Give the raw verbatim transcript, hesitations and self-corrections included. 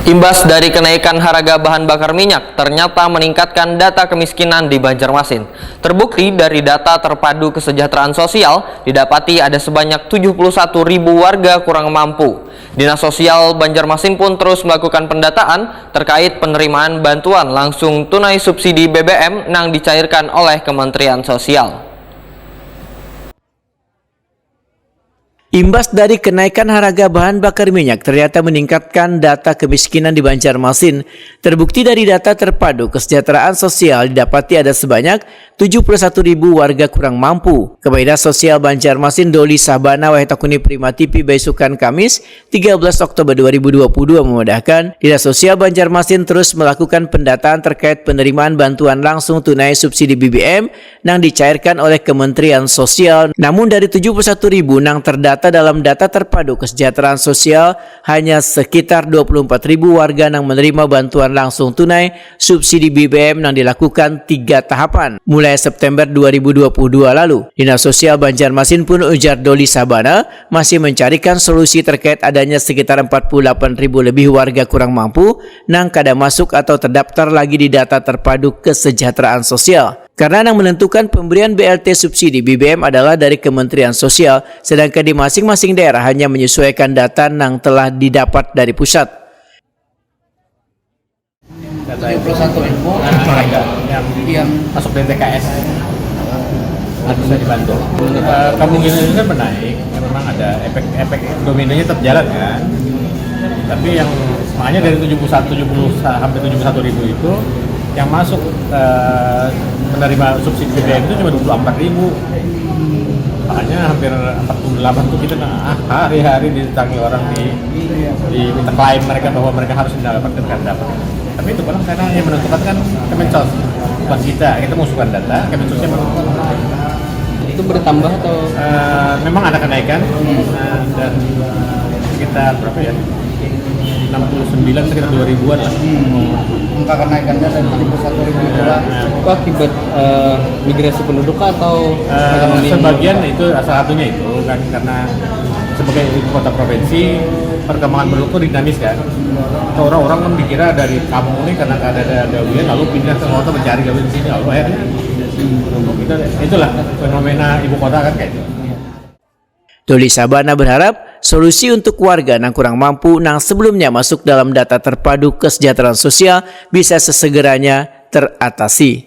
Imbas dari kenaikan harga bahan bakar minyak, ternyata meningkatkan data kemiskinan di Banjarmasin. Terbukti dari data terpadu kesejahteraan sosial, didapati ada sebanyak tujuh puluh satu ribu warga kurang mampu. Dinas Sosial Banjarmasin pun terus melakukan pendataan terkait penerimaan bantuan langsung tunai subsidi B B M yang dicairkan oleh Kementerian Sosial. Imbas dari kenaikan harga bahan bakar minyak ternyata meningkatkan data kemiskinan di Banjarmasin. Terbukti dari data terpadu kesejahteraan sosial didapati ada sebanyak tujuh puluh satu ribu warga kurang mampu. Kepala Dinas Sosial Banjarmasin Doli Sabana wahai takuni Prima T V baisukan Kamis tiga belas Oktober dua ribu dua puluh dua memudahkan, Dinas Sosial Banjarmasin terus melakukan pendataan terkait penerimaan bantuan langsung tunai subsidi B B M nang dicairkan oleh Kementerian Sosial. Namun dari tujuh puluh satu ribu nang terdata dalam data terpadu kesejahteraan sosial, hanya sekitar dua puluh empat ribu warga nang menerima bantuan langsung tunai subsidi B B M nang dilakukan tiga tahapan mulai September dua ribu dua puluh dua lalu. Dinas Sosial Banjarmasin pun ujar Doli Sabana masih mencarikan solusi terkait adanya sekitar empat puluh delapan ribu lebih warga kurang mampu nang kada masuk atau terdaftar lagi di data terpadu kesejahteraan sosial. Karena yang menentukan pemberian B L T subsidi B B M adalah dari Kementerian Sosial, sedangkan di masing-masing daerah hanya menyesuaikan data yang telah didapat dari pusat. Data itu tujuh puluh satu ribu yang, yang masuk D T K S harus bisa dibantu. Eh, kemungkinan ini kan menaik, memang ada efek-efek dominonya tetap jalan kan. Tapi yang makanya dari tujuh puluh satu, tujuh puluh sampai tujuh puluh satu ribu itu yang masuk eh, menerima subsidi B B M itu cuma dua puluh empat ribu. Makanya hampir empat puluh delapan tuh kita nah, ah, hari-hari didatangi orang di, di minta klaim mereka bahwa mereka harus mendapatkan, kan dapat. Tapi itu kan karena yang menentukan kan Kemensos, bukan kita. Kita mengusulkan data, Kemensosnya menentukan. Itu bertambah atau? Eh, memang ada kenaikan eh, dan sekitar berapa ya? Enam puluh sembilan sekitar dua ribuan lah. Angka kenaikannya dari tujuh puluh satu ribu itulah. Itu akibat eh, migrasi penduduk kah atau Eh, ekonomi? Sebagian itu salah satunya itu kan karena sebagai ibu kota provinsi perkembangan penduduk itu dinamis kan. Orang-orang kan dikira dari kampung ini karena ada ada gawian lalu pindah ke kota mencari gawian di sini lalu akhirnya itu itulah fenomena ibu kota kan kayak itu. Doli Sabana berharap solusi untuk warga nang kurang mampu nang sebelumnya masuk dalam data terpadu kesejahteraan sosial bisa sesegeranya teratasi.